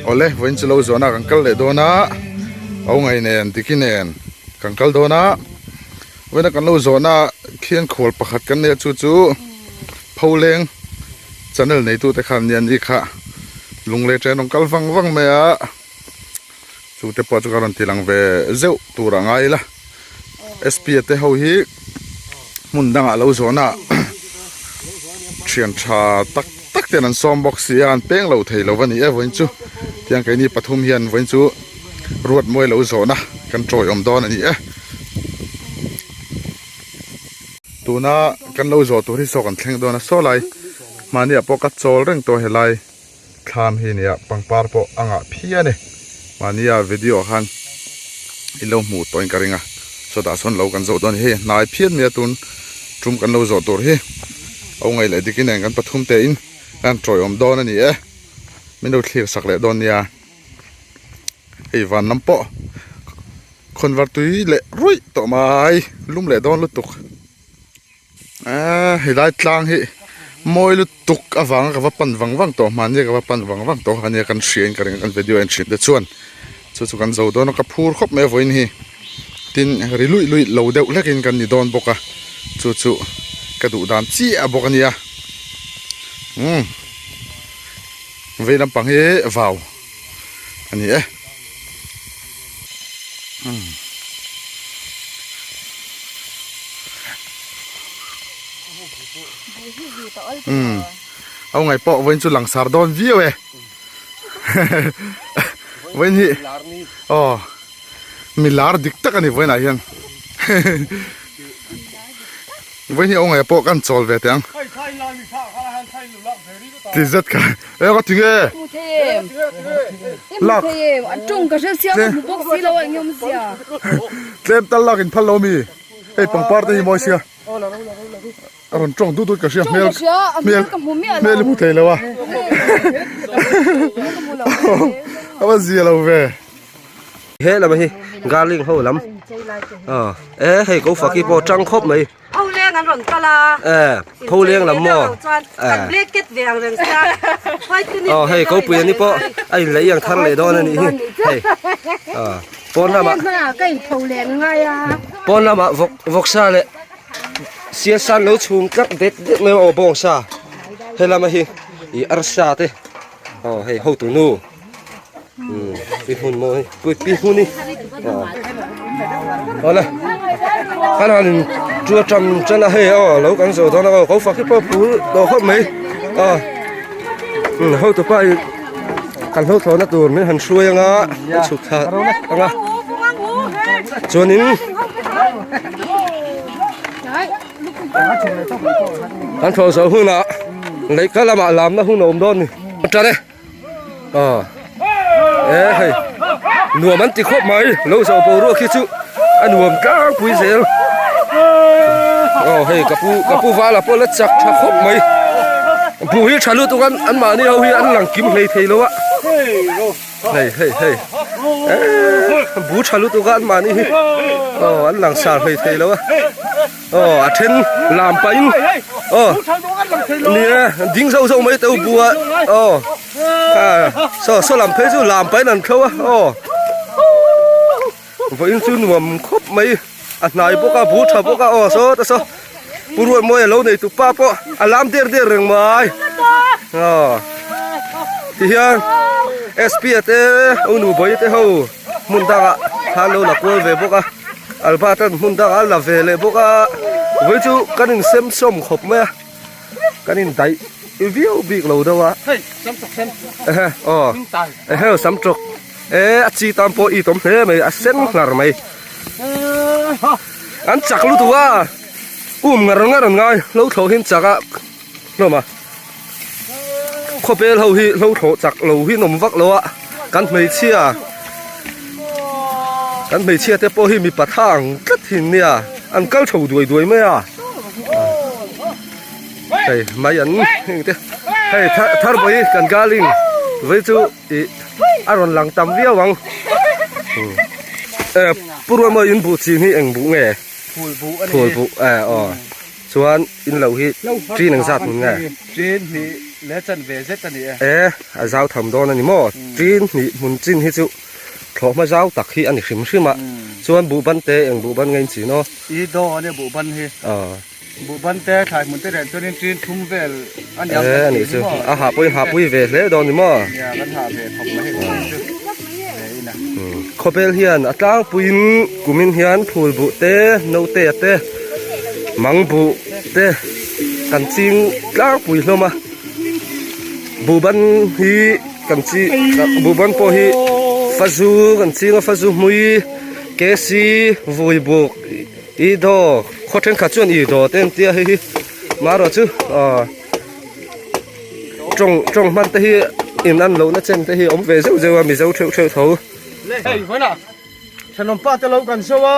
Awle vawiin chu lo zawhna kan kal leh dawn a au ngai nen Diki nen kan kal dawn a vawiina kan lo zawhna khian khual pakhat kan nei a chu chu Pholeng channel neitu te khan nia ni kha lunglei train rawn kal vang vang mai a chu te pawh chu ka rawn ti lang ve zeuh tur a ngai ila sp a te ho hi hmun dangah lo zawhna thian tha tak tak ten an sawm bawk si a an peng lo thei lo a ni e vawiin chu tiang keini pathum hian vawiin chu ruat mawi lo zawhna kan tawiawm dawn a ni e. Tuna kan lo zawh tur hi saw kan thleng dawn a saw lai mahni ah pawh ka chawl reng tawh helai thlam hi nia pangpar pawh a ngah phian a ni mahni ah video ah khan in lo hmuh tawh in ka ring a sawtah sawn lo kan zawh dawn a ni hei a hnai phian mai a tun tum kan lo zawh tur hi a ungaih leh dik in nen kan pathum te in kan tawiawm dawn a ni e min lo thlir sak leh dawn nia hei van lam pawh. Khawnvar tui leh ruih tawh mai lum leh dawn lutuk eee helai tlang hi mawi lutuk avanga ka va pan vang vang tawh hmani ka va pan vang vang tawh ania kan hria in ka ring a kan video en thin te chuan chu chu kan zo dawn a ka phur khawp mai a vawiin hi tin ri luih luih lo deuh hlek in kan ni dawn bawk a chu chu ka duh dan chiah bawk ania umm vei lampang hi vau a ni e. Au ngai pawh vawiin chu langsar dawn viau e vawiin hi aw mi lar dik tak a ni vawiinah hian vawiin hi au ngai pawh kan chawl ve teh ang. Ti zet kha e ka ti nge Hmu thei em I hmu thei em a tawng ka hre sia ka hmu bawk si lo a eng awm zia Tlem tal lak in phal lo mi hei pangpar te hi mawi sia a rawn tawng dut dut ka hria hmel hmel hmel i hmu thei lo a a va zia lo ve. He lam hi garling ho lam e hei ko faki pawh tang khawp mai. Pholeng an rawn kal a. Eh, pholeng lam maw? Chuan kan blanket ve ang reng sia. Oh, hei ko pui ani pawh a in lei ang thar leh dawn ani hi. Hei. Ah, pawn lamah. Ka in pholeng ngai a. Pawn lamah vawk vawksa leh sial san lo chhum tlak det det mai aw bawng sa. He lama hi i arsa te. Oh, hei hotu nu. Pi hmun maw hei pui pi hmun hi awle kan han in chu atang tan a hei aw lo kan zawh dawn a aw ko fak hi pawh phur tawh khawp mai aw hotu pa in kan hlo thlawhna tur min han hruai anga a chhuk thla anga chuanin kan thlawh zawh hunah lehkha lamah lamna hun a awm dawn a ni tan e. Aw e hei nuam an ti khawp mai lo zawh boruak hi chu a nuam tlangpui zel aw hei ka pu ka pu vala pawh la chak tha khawp mai buh hi tha lutuk an an mahni ho hi an lang kim hlei thei lo a hei hei hei bu tha lutuk a an mahni hi aw an lang sar hlei thei lo a. Aw a then lam pahin aw ni e ding zauh zauh mai teuh bua aw saw saw lam phei chu lam pahin an thlo a aw vawiin chu nuam khawp mai a hnai bawk a bu tha bawk a aw saw ta saw pu Ruatmawia lo nei tu pa pawh a lam der der reng mai aw tihian sp a te u nu bawi te ho hmun dangah khan lo la kual ve bawk a. Albert an hmun dangah a la ve leh bawk a vawi chu kan in sem sawm khawp mai a kan in daih viau bik lo deuh a ehe aw ehe sam tawk e a chi tan pawh i tawm hle mai a sen hlar mai an chak lutuk a um ngar ngar an ngai hlo thlawh hi an chak a hlawm a khawpel ho hi hlo thlawh chak lo hi an awm vak lo a kan hmeichhia kan hmeichhia te pawh hi mipa tha ang tlat hi an nia an kal tho duai duai mai a hei mai an heng te hei thar bawi kan garling vei chu ih a rawn lang tam viau ang eh pu ruahmawi in buh chin hi eng buh nge phul buh eh aw. Chuan in lo hi ṭin ang zat hmun nge? Ṭin hnih leh chan ve zet a ni e. E, a zau tham dawn a ni maw? Tin hnih hmun chin hi chu thlawhhma zau tak hi a ni hrim hrim a. Chuan buhban te eng buhban nge in chin aw? I daw a nia buhban hi. Buhban te thlai hmun te nen chuan in tin thum vel a niang kan tih ni maw? A hah pawhin hah pui ve hle dawn ni maw? Nia kan hah ve khawp mai hei buhban chu ve in a. Khawbel hian a tlangpuiin kumin hian phul buh te, note a te, mang buh te kan ching tlangpui hlawm a. Buhban hi kan chi buhban pawh hi fazu kan ching a fazu hmui kc vui buk i daw khaw thenkhat chuan i daw te an tia hei hi marawh chu aw tawng tawng hman te hi in an lohna chen te hi awm ve zeuh zeuh a mizo theuh theuh tho. Hei vawiin ah thenawm pa te lo kan zo a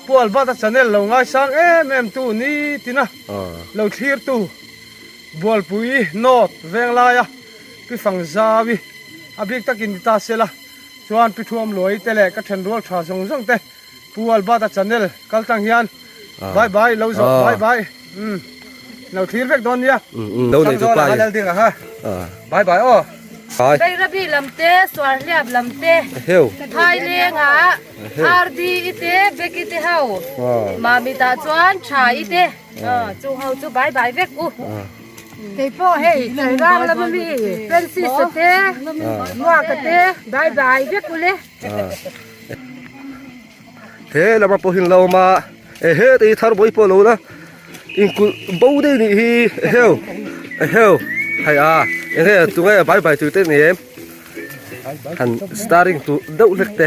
Pu Albert-a channel lo ngaisang em em tu nitin a lo thlir tu. Bualpui North Venglaia Pi Fangzawi a bik takin ni ta sela chuan Pi Thuamluai te leh ka thenrual tha zawng zawng te Pu Albert-a channel kal tlang hian bye bye lo zawh bye bye umm lo thlir vek dawn nia Thangzawla a lal ding ang a bye bye aw. Bairabi lam te, Suarhliap lam te, Phailengah RD i te, Becky te ho, Mamit ah chuan Tha i te. Chu ho chu bai bai vek u. Kei pawh hei Sairang lama mi Francis a te Muaka te bai bai vek u le. He lama pawhin lo awm a ehe tei thar bawi pawh lo la inkulh bo daih nih hi eheu eheu hei a enge tunge bai bai tute ni em han starring tu deuh hlek te.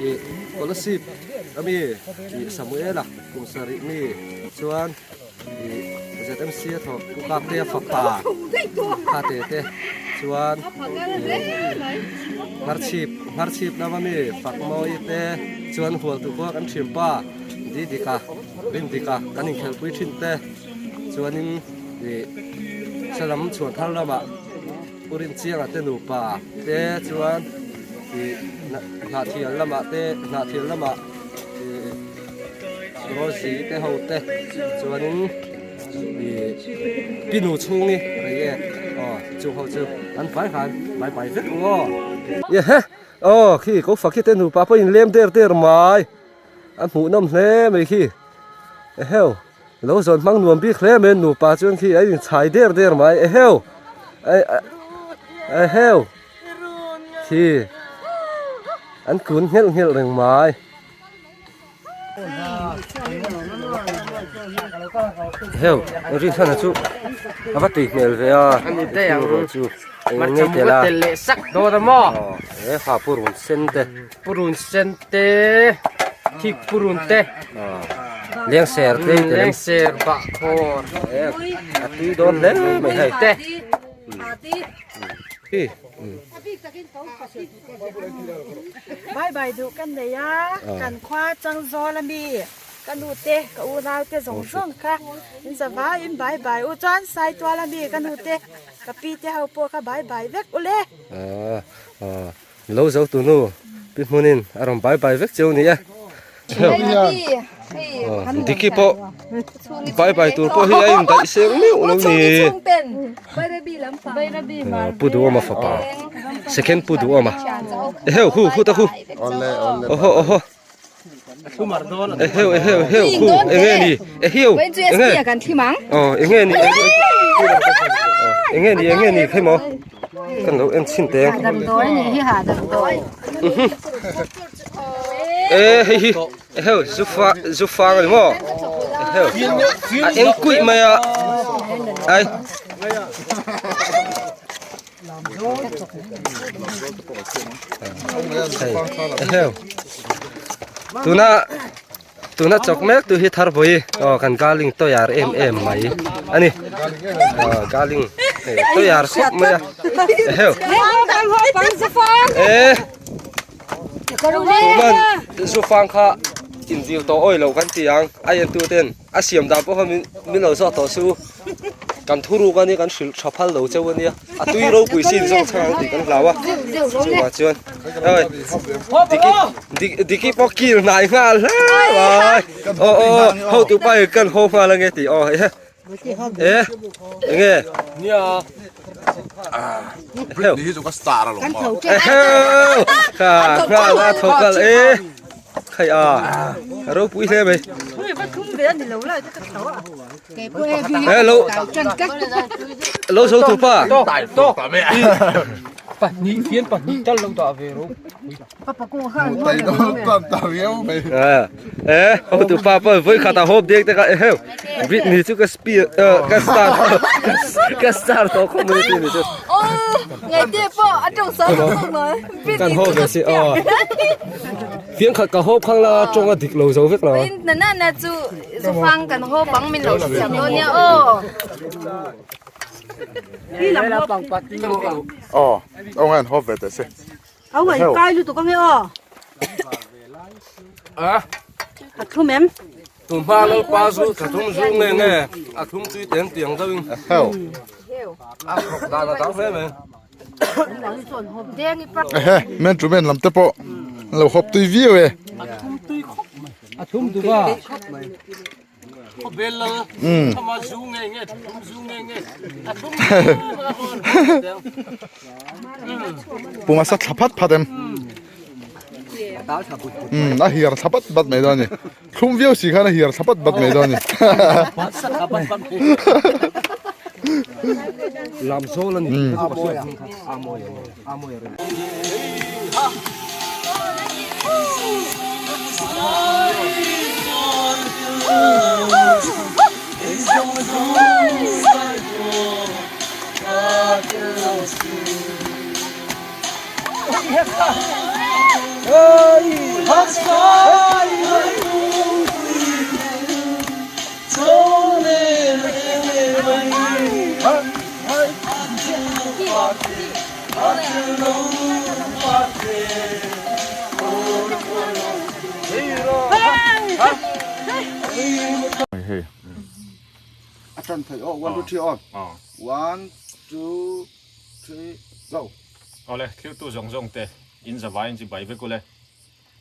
Ih scholarship ami ih Samuela kum sarih mi chuan ih ZMC a thawk Pu Kaptea fapa kha te te chuan ih Ngharchhip Ngharchhip lama mi Fakmawi te chuan Hualtu khua kan thianpa Didika Rindika kan inkhelhpui thin te chuanin ih salam chhuan thar lamah Pu Rinchianga te nupa te chuan ih hnahthial lamah te hnahthial lamah ih Rosie te ho te chuanin ih pinu chhungi rei e aw chung ho chu an vai han vai vai vek ang aw. Ehe aw khi ko fakhi te nupa pawh in lem der der mai a hmuhnawm hle mai khi eheu. Lo zawn hmang nuam bik hle mai nupa chuan khi a inchhai der der mai eheu eheu khi an kun nghelh nghelh reng mai. Eheu Rinhana chu a va tui hmel ve a chu eng nge tel a tel leh sak dawn a maw e ha purun sen te purun sen te thik purun te leng ser te hmm, leng ser bah khawr a tui dawn hle mai hei te hi Bye bye duh kan nei a kan khua chang zawl ami ka nu te ka unau te zawng zawng kha in zava in bye bye u chuan saitual ami ka nu te ka pi te ho pawh kha bye bye vek ule. Lo zo tu nu pi hmunin a rawn bai bai vek cheu ni e. Diki pawh bai bai tur pawh hi a indaih seng meuh lo ni. Pu Duhawma fapa second Pu Duhawma. Eheu hu hu ta hu. Oho oho. Eheu eheu eheu hu enge ni eheu enge. Aw enge ni enge ni enge ni khai maw. Kan lo en chhin teng. Damdawi ni hi ha damdawi. E hei hi eheu zufa zufang ani maw. Eheu a eng kuih mai a ai. Eheu tuna Tuna chawk mek tu hi thar vawi aw kan garling tawih em em mai a ni aw garling hei tawih khawp mai a eheu e tuman zufang kha inzir tawh awih loh kan ti ang a entu ten a siam dan pawh kha min lo zawt tawh su. Kan thuruk a nia kan hrilh tha phal lo cheu a nia a tui ropui sin zawk chhang ang tih kan hlau a chuvah chuan oi diki dik diki pawh kil hnai nghal hle mai aw aw hotu pa hi kan haw nghal ange tih aw e e enge nia Britney hi chu ka star alawm maw eheu kha nghal a tho kal e khai a ropui hle mai Hello. Lo zo tu pa. Pahnih fian pahnih tal lo dah ve ro. Tai do tan ta riau mai. Eh, ho tu pa pa voi khata hop dek te ka eh. Brit ni chu ka spi ka star ka star to kho mai ti ni chu. Oh, ngai te po a tong sa tong mai. Kan ho ve si oh. Fian khat ka hop khang la tong a dik lo zo vek la. Na na na chu Zufang kan haw bang min lo hrethiam dawn nia aw. Aw, aw ngai an haw ve teh se. Aw ngai kai lutuk ange aw. A. A thlum em? Tun hma lo pa zu tha thum zu nge nge a thlum tui teng tiang deuh in. Heo. A khawk dan a dang hle mai. Ehe, men tu men lam te pawh an lo hawp tui viau e. A thum tui khawp mai. A thum duh a. Khawbel lal thama zu nge nge thum zu nge nge a thum Puma sa thla phat phat em. Um, a hiar thla pat pat mai dawn a ni. Thlum viau si khan a hiar thla pat pat mai dawn a ni. Lam zawl a ni. A tan thei aw, one two three aw. One two three go. Awle, thiltu zawng zawng te in zavai in chi bai vek ule.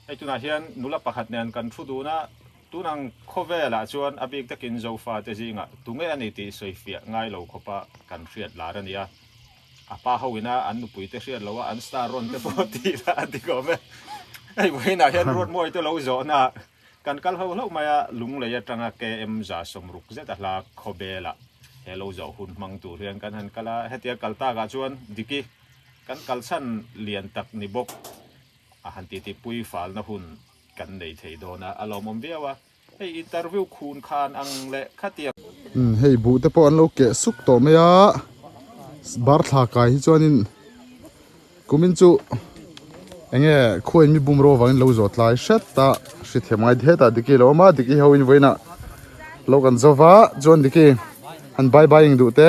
Hei tunah hian nula pakhat nen kan thu dun a, tunang khawvelah chuan a bik takin Zofa te zingah tunge a ni tih sawifiah ngai lo khawpa kan hriat lar a ni a. A pa ho ina an nupui te hriat loh a, an star rawn te pawh tih lah a dik awm e. Hei vawiinah hian Ruatmawi te lo zawhna kan kal ho hlauh mai a, Lunglei atanga KM 160 zet a hla khawbelah he lo zawh hun hmang tur hian kan han kal a, hetia kal takah chuan Diki kan kalchhan lian tak ni bawk. A han titi pui falna hun kan nei thei dawn a, a lawmawm viau a. Hei interview khun khan ang leh khatiang. Umm hei buh te pawh an lo keh suk tawh mai a, bar thla kai hi chuanin kumin chu enge khuain mi bum ro vangin lo zawh tlai hret a, hrithiam ngai hetah Diki a lo awm a, Diki ho in vawiinah lo kan zo va, chuan Diki han bye bye eng duh te.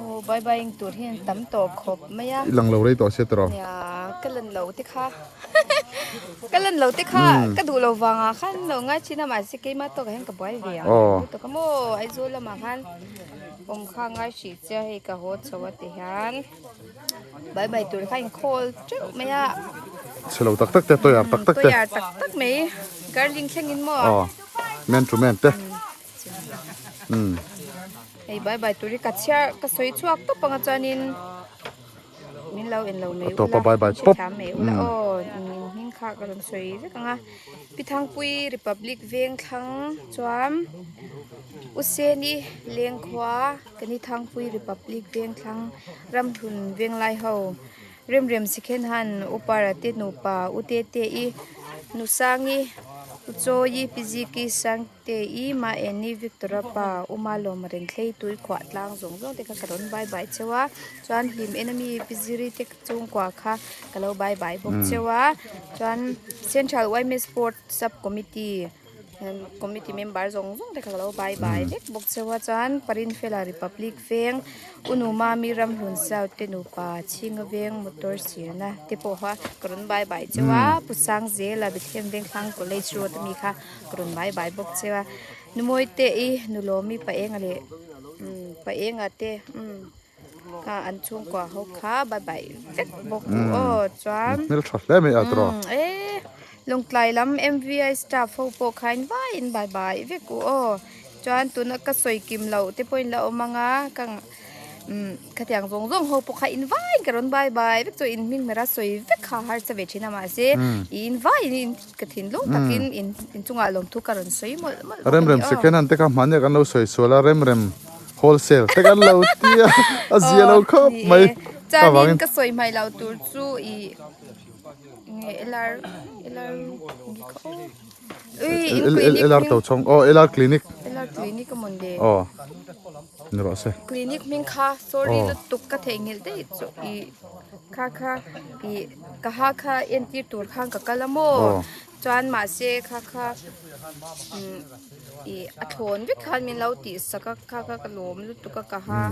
Aw bye bye eng tur hian tam tawh khawp mai a. I lang lo rei tawh sia tiraw. Nia ka lan lo te kha ka lan lo te kha ka duh lo vangah khan lo ngai thin a mahse keimah tawkah hian ka buai ve ang lutuk a maw Aizawl lamah khan awm kha ngai hrih che a hei ka haw chho a ti hian bye bye tur kha inkhawl teuh mai a. Chhe lo tak tak te toyar tak tak te. Toyar tak tak mai garling thlengin maw. Aw man to man te. Hei bye bye tur hi ka chhiar ka sawi chhuak tawp anga chuanin min lo en lo mai ula hrethiam mai ula aw min hming kha ka rawn sawi vek anga Pithangpui Republic veng thlang chuan Useni Lengkhua Kanithangpui Republic veng thlang Ramhlun Venglai ho Remrem Sikhenhan Upara te nupa Utete i Nusangi Uchawi Piziki Sang Te i Maeni Victora pa Uma lawm reng thlei tui khuah tlang zawng zawng te kha ka rawn bye bye cheu a chuan hlim en ami Pi Ziri te chhungkua kha ka lo bye bye bawk cheu a chuan Central yma Sport Sub Committee Committee member zawng zawng te kha ka lo bye bye vek bawk cheu a chuan Parinfela Republic Veng Unu Mami Ramhlun South te nupa Chhinga Veng motor sirna te pawh kha ka rawn bye bye cheu a Pu Sangzela Bethlehem Vengthlang College Road ami kha. Ka rawn bai bai bawk che a, nu mawi te i nu lawmi pa enga leh umm. Pa enga te umm kha an chhungkua ho kha bye bye vek bawk u aw chuan Hmel tha hle mai a tawrh umm e Lawngtlai lam MVI staff ho pawh khain vaiin bye bye vek u aw chuan tuna ka sawi kim loh te pawhin la awm ang a ka umm khatiang zawng zawng ho pawh kha in vaiin ka rawn bye bye vek chu in hming hmera sawi vek kha harsa ve thin a mahse i in vaiin in Ka thinlung takin in inchungah lawmthu ka rawn sawi mawlh mawlh bawk a ni aw. Remrem second hand te kha hmahnia kan lo sawi sual a, remrem wholesale te kan lo ti a, a zia lo khawp mai. Chuanin ka sawi hmaih loh tur chu i nge LR LR nge kha aw ui in clinic LR Tochhawng aw LR clinic LR clinic a mawn le aw ni rawh se clinic hming kha sorry lutuk ka theihnghilh daih chu i Kha kha ih ka ha kha entir tur khan ka kal a maw chuan mahse kha kha umm ih a thlawn vek khan min lo tih sak a kha kha ka lawm lutuk a ka ha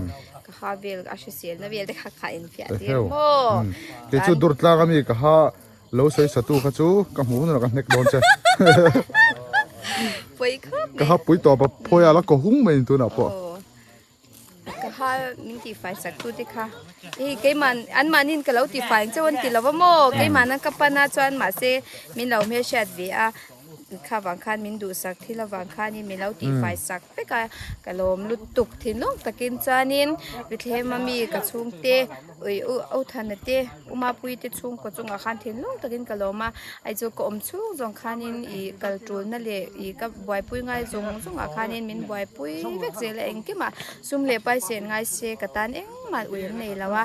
ka ha vel a hrisel na vel te kha kha infiah tir maw Kei chu dur tlang ami ka ha lo sawi sa tu kha chu ka hmuh hunah ka hnek dawn che Pawi khawp mai ka ha pui tawp a phawi a la kaw hung mai tunah pawh. Ka ha min tihfai sak tu te kha hei keimah an mahni in ka lo tihfai ang chauh an ti lo va maw keimah nan ka pan a chuan mahse min lo hmelhriat ve a kha vang khan min duhsak thil avang khanin min lo tihfai sak vek a ka lawm lutuk thinlung takin chuanin Bethlehem a mi ka chhungte ui u Authana te U Mapuii te chhungkaw chungah khan thinlung takin ka lawm a Aizawl ka awm chhung zawng khanin ih kal tulna leh ih ka buaipui ngai zawng zawngah khanin min buaipui vek zel a engkimah sum leh paisen ngai se ka tan engmah ui an nei lo a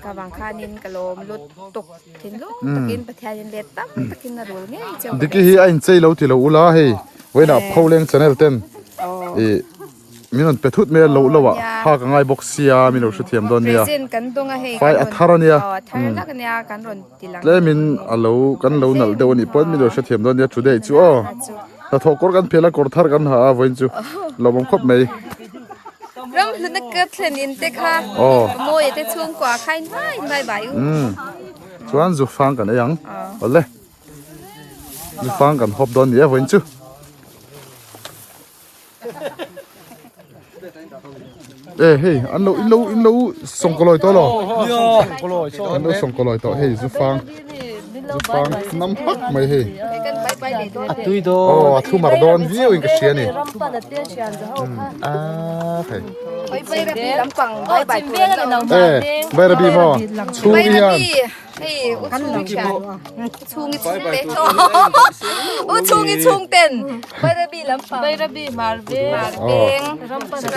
ka vang khanin ka lawm lut tuk thinlung takin Pathianin let tam takin a rul ngei cheu ka Diki hi a inchei lo ti lo ula hei vawiinah Pholeng channel ten ih Min rawn pe thut mai a loh loh ah ha ka ngai bawk sia min lo hrethiam dawn nia. Fai a thar a nia. Tlemin a lo kan lo nalh deuh a nih pawn min lo hrethiam dawn nia today chu aw. Hnathawh kawr kan phial a kawr thar kan ha a vawiin chu lawmawm khawp mai. Ram hlutna ka thlen in te kha mawi te chhungkua kha in vai in vai vai u. Chuan zu fang kan ei ang awle. Zu fang kan hawp dawn nia vawiin chu. E hei an lo in lo in lo sawngkawlawi tawh lo an lo sawngkawlawi tawh hei zu fang zu fang nam hak mai hei a tui dawn aw a thu mar dawn viau in ka hria ni a hei e bairabi maw chhung hian Hei u chhung thian u chhungi chhungte u chhungi chhungten Bairabi lampang Bairabi Marveng Marveng Rampana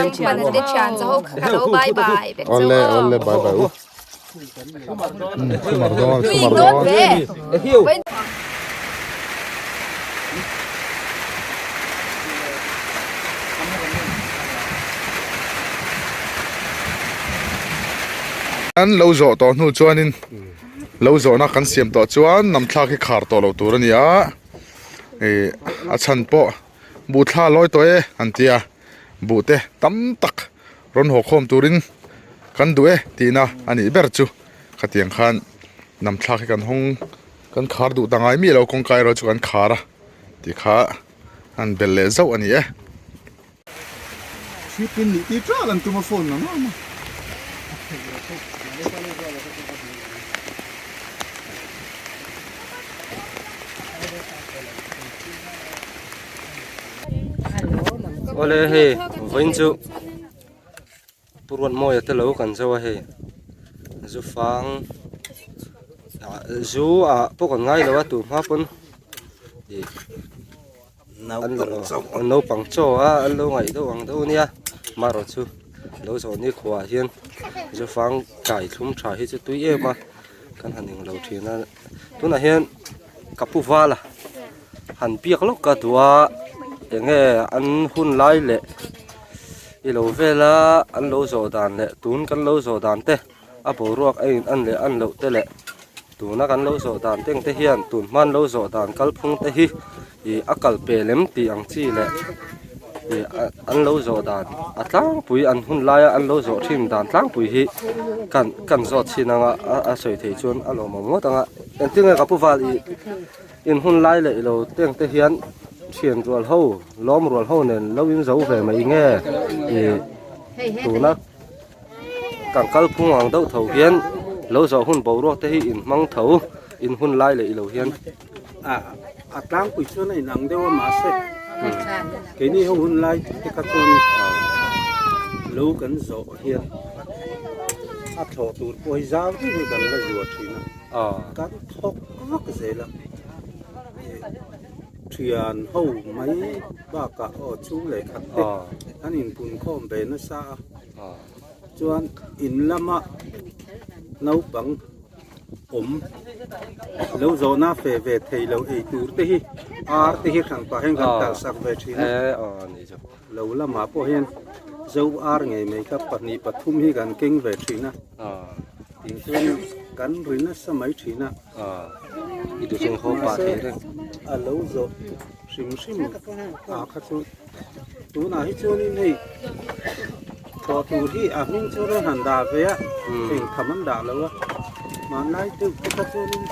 te thian chu ho kha ka lo bye bye vek chu Awle awle bye bye u Thumar dawn thumar dawn An lo zawh tawh hnu chuanin lo zawhna kan siam tawh chuan namthlak hi khar tawh lo tur a ni a ih a chhan pawh buh thla a lawi tawh e an ti a buh te tam tak rawn haw khawm turin kan duh e tihna a nih ber chu khatiang khan namthlak hi kan hawng kan khar duh ta ngai miah lo kawngka erawh chu kan khar a tikha an belh leh zauh a ni e. Hripin nih tir tral an tum a phone ang ang a. Awle hei vawiin chu Pu Ruatmawia te lo kan zo a hei zu fang ah zu ah pawh kan ngai lo a tur hma pawn ih An naupang chaw a an lo ngaih deuh ang deuh ania marawh chu lo zawh ni khuaah hian zufang tlai thlum tha hi chu tui em a kan han englo thin a tunah hian ka pu val a han biak lawk ka duh a enge an hun lai leh i lo vel a an lo zawh dan leh tun kan lo zawh dan te. A boruak a in an leh an loh te leh tuna kan lo zawh dan teng te hian tun hman lo zawh dan kalphung te hi ih a kal pe lem tih ang chi leh ih an lo zawh dan a tlangpui an hun laia an lo zawh thin dan tlangpui hi kan kan zawt chin anga a sawi thei chuan a lawmawm ngawt ang a engtin nge ka pu val ih in hun lai leh ilo teng te hian thian rual ho lawm rual ho nen lo in zo ve mai nge ih. Tuna kan kalphung ang deuh tho hian lo zawh hun boruak te hi in hmang tho in hun lai leh ilo hian. A a tlangpui chuan a inang deuh a mahse keini ho hun lai te kha chuan lo kan zawh hian a thlawh tur pawh hi zau deuh hi kan la zuah thin a kan thawk vak zel a thian ho mai bakah aw chhung leh khat te an inpunkhawm ve nasa a chuan in lama naupang awm lo zawhna fe ve thei lo ei tur te hi ar te hi hran pah hian kan talh sak ve thin a lo lamah pawh hian zo ar ngei mai kha pahnih pathum hi kan keng ve thin a tin chuan kan ri nasa mai thin a mahse a lo zawh hrim hrim ah kha chu Tunah hi chuanin hei thlawh tur hi a hming chu rawn han dah ve a eng tham an dah lo a hmanlai deuh te kha chuanin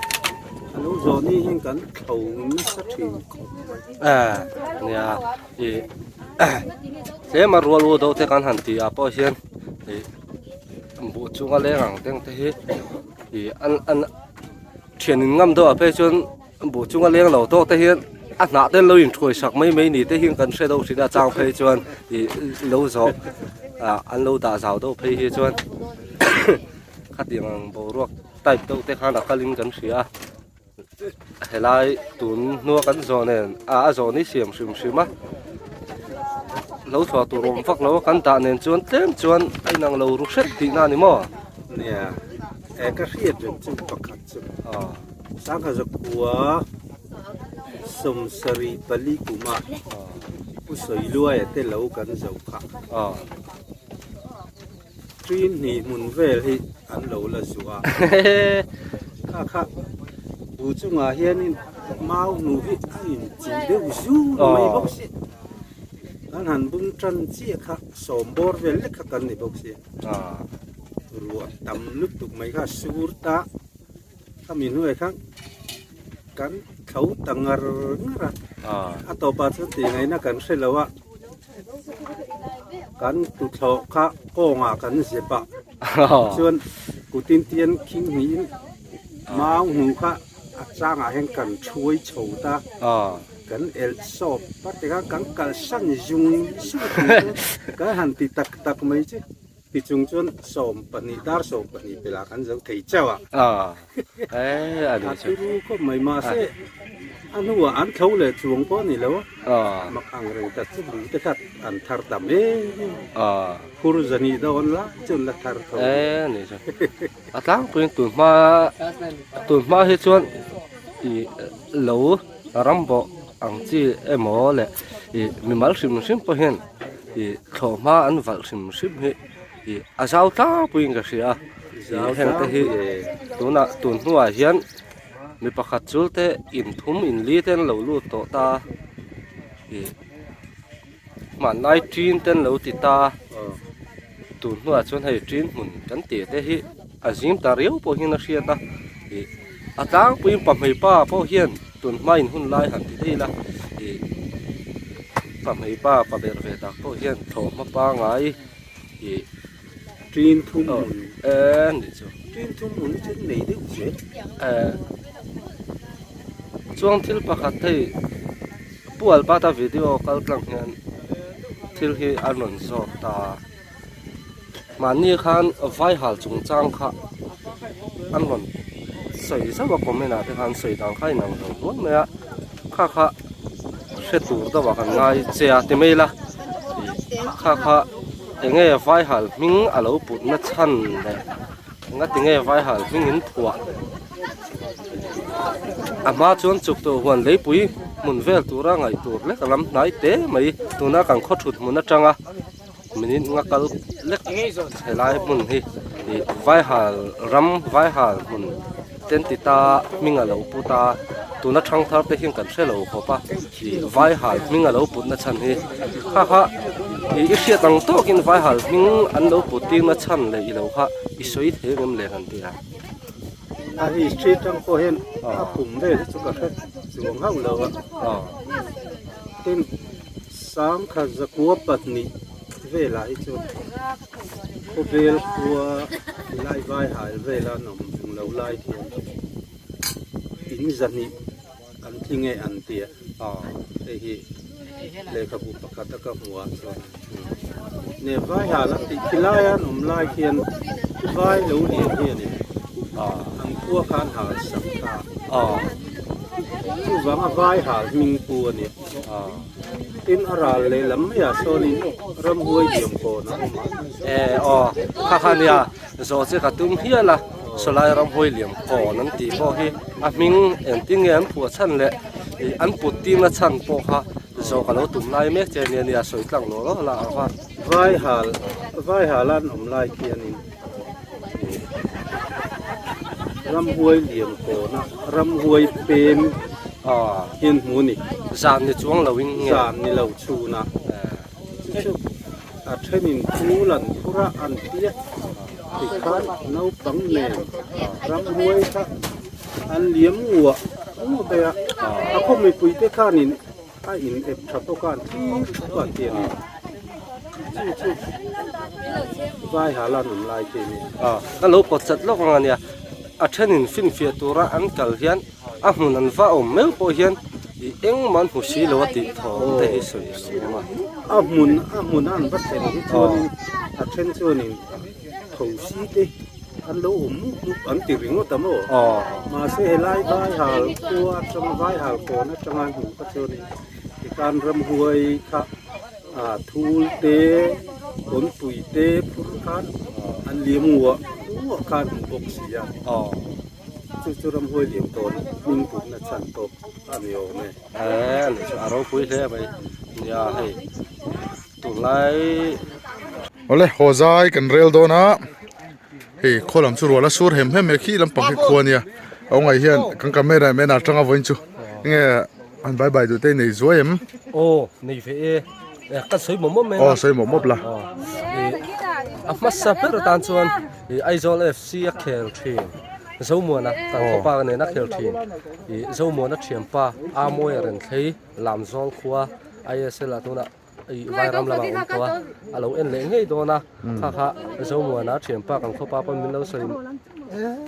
a lo zawh ni hian kan thlo nasa thin khawp mai. Eh nia ih tlem a rual u deuh te kan han tih ah pawh hian ih buh chunga leng ang teng te hi ih an an thian in ngam deuh ah phei chuan Buh chunga leng lo tawk te hian a hnah te lo inthuai sak mai mai ni te hian kan hre deuh thin a chang phei chuan ih lo zawh ah an lo dah zau deuh phei hi chuan khatiang ang boruak type deuh te khan a kalin kan hria a helai tun hnua kan zawh nen ah a zawh ni siam hrim hrim a lo chhuah tur awm vak lo a kan dah nen chuan tlem chuan a inang lo ru hret tihna a ni maw? Nia e ka hriat reng chu pakhat chu. Sangha zakua sawmsarih pali kuma Pu Sawiluaia te lo kan zo kha. Ṭin hnih hmun vel hi an lo la zuah a. Kha kha bu chungah hianin mau hnu hi a inchih deuh zur mai bawk si. Kan han bung ṭan chiah kha sawm bawr vel lek kha kan ni bawk si. Ruah tam lutuk mai kha a sur ta. Khami hnuai khan kan tho ta ngar ngar a, a tawpah chuan tih ngaihna kan hre lo a, kan tuthlawh kha kawngah kan zep a, chuan kutin tian khing hnihin mau hnu kha a changah hian kan thuai chho ta, kan elh sawp a tikhan kan kalsan zung zung kan han ti tak tak mai chu. Tichung chuan 12 dar 12 pelah kan zo thei chauh a. A turu khawp mai mahse a hnuah an tho leh chuang pawh a ni lo a, mak ang reng tak chu buh te kha an thar tam em em a, phur zahnih dawn lai chu an la thar tho. A tlangpuiin tun hma tun hma hi chuan ih lo ram bawh ang chi emaw leh ih mimal hrim hrim pawh hian ih thlawh hma an valh hrim hrim hi ih a zau tlangpuiin ka hria a ih heng te hi tunah tun hnuah hian mi pakhat chul te in thum in li te an lo lut tawh ta ih hmanlai ṭin te an lo ti ta tun hnuah chuan hei ṭin hmun kan tih te hi a zim ta riau pawh hian a hriat a ih a tlangpuiin pahmei pa pawh hian tun hma in hun lai han ti daih ila ih pahmei pa pa ber ve tak pawh hian thlawhhma pangai ih Ṭin thum hmun eee nih chu Ṭin thum hmun hi chu nei deuh zel eee chuang thil pakhat hei Pu Albert-a video kal tlang hian thil hi a rawn zawt ta. Mahni khan Vaihal chungchang kha an rawn sawi zauh a comment ah te khan sawi dan kha a inang lo nual mai a, kha kha hre tur deuh ah kan ngai che a ti mai ila kha kha eng nge Vaihal hming a lo put na chhan leh enga ti nge Vaihal hming in phuah a hma chuan chuk tawh huan leipui hmun vel tura ngaih tur lek a lam hnai te mai tuna kan khaw thut hmun atanga. Minute nga kal lek helai hmun hi ih Vaihal ram Vaihal hmun ten ti ta hming a lo put a tuna thangthar te hian kan hre lo khawp a ih Vaihal hming a lo put na chhan hi kha kha ih i hriat ang tawkin Vaihal hming an lo put tir na chhan leh i lo kha i sawi thei ang em le kan ti a. A history tang pawh hian a kum vel hi chu ka hre chuang hauh lo a tin. Sangkhat zakua pahnih velah hi chuan. Khawvel khua tilai vai hal vela an awm eng lo lai khian in zahnih an tling e an ti a, hei hi lehkhabu pakhat a ka hmuh ah chuan ne vai hal an tih khi laia an awm lai khian vai lo lian hi a ni an khua kha an hal sak ta chuvanga vai hal hming pu a ni. Tin a ral lehlam maiah sawnin ramhuai diam kawn a awm a. E aw, kha kha nia zawh che ka tum hial a, sawlai ramhuai liam kawn an tih pawh hi a hming engtin nge an phuah chhan leh ih an put tirna chhan pawh kha zawh ka lo tum lai mek che ania nia sawi tlang lawh lawh lah ang a. Vaihal, Vaihal an awm lai khianin ih ramhuai liam kawna ramhuai pem hian hmu a ni. Zan ni chuang loin nge? Zan ni lo chhunah chu chu a thenin phul an phur a an ti a, tikhan naupang nen ramhuai kha an liam nguah nguah mai a, a khaw mipuite khanin A in ep tha bawk a, an thlir thup a an ti a ni. Chu chu vai hal a an awm lai khi a ni. A, ka lo pawt chat lawk ang a nia. A thenin finfiah tura an kal hian a hmun an va awm meuh pawh hian i engmah an hmu si lo a tih thawm te hi sawi a lo awm a. A hmun a hmun a an va thlen hi chuanin a then chuanin tho si te an lo awm mup mup an ti ringawt a maw? Mahse helai Vaihal khua atanga Vaihal kawn atanga an hmuh kha chuanin tikhan ramhuai kha ah thul te kawnpui te phur khan an liam nguah nguah kha an hmu bawk si a chu chu ramhuai liam tawn hming putna chhan tawp a ni awm e. A ropui hle mai nia hei. Tunlai. Awle haw zai kan rel dawn a hei khaw lam chu rual a sur hem hem mai khi lampang hi khua ania a awngah hian kan camera man atanga vawiin chu enge an bye bye duh te nei zuai em. Aw nei ve e ka sawi mawp mawp mai aw sawi mawp mawp la a hmasa ber atan chuan Aizawl FC a khel thin Zomuana kan khawpa nena khel thin Zomuana thianpa Amoy a rawn thlei Lamzawl khua ISL ah tunah ih Vairam lamah a awm tawh a, a lo en leh ngei dawn a, kha kha Zomuana thianpa kan khawpa pawn min lo sawi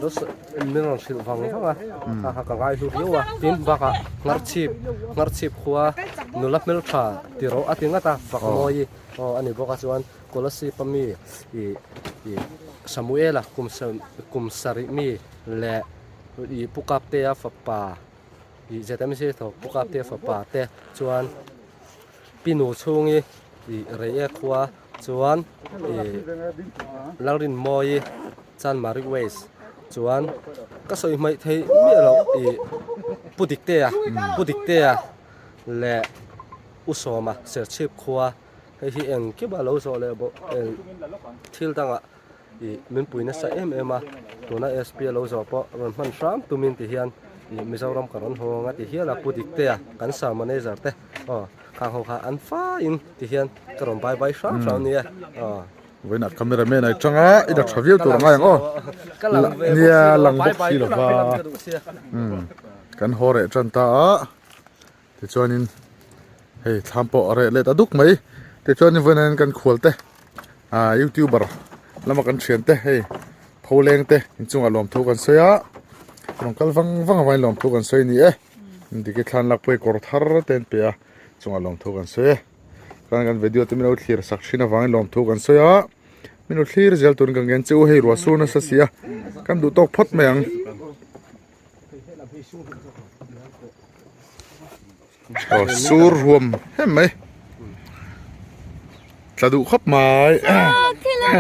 lo sawi min rawn hrilh vang vang a, kha kha ka ngai hlu viau a, tin bakah Ngharchhip Ngharchhip khua nula hmeltha ti rawh a ti ngat a, Fakmawi aw a ni bawk a chuan Kolasib a mi ih ih Samuela kum kum sarih mi leh ih Pu Kaptea fapa ih ZMC thawk Pu Kaptea fapa te chuan Pinu chhungi ih rei e khua chuan ih Lalrinmawi Chanmari West chuan ka sawi hmaih theih miah loh ih Pu Diktea Pu Diktea leh U Sawma Serchhip khua hei hi engkim a lo zawh leh bawk eng thil dangah ih min pui nasa em em a tuna SP a lo zawh pawh rawn hman hram tumin ti hian ih Mizoram ka rawn hawng a ti hial a Pu Diktea kan sa manager te aw khang ho kha an faiin ti hian ka rawn bye bye hram hram nia aw. Vawiinah camera man ai tang a i la tha viau tur a ngai ang aw nia lang bawk si lo va kan haw reh tan ta a tichuanin hei thlam pawh a reh let a duk mai tichuanin vawiinah hian kan khual te ah youtuber lama kan thian te hei pho leng te inchungah lawmthu kan sawi a rawn kal vang vang avangin lawmthu kan sawi a ni e diki thlan lak pawh hi kawr thar te an pe a chungah lawmthu kan sawi e chuan kan video te min lo thlir sak thin avangin lawmthu kan sawi a min lo thlir zel turin kan ngen che u hei ruah sur nasa si a kan duh tawk phawt mai ang. Aw sur huam hem mai tla duh khawp mai.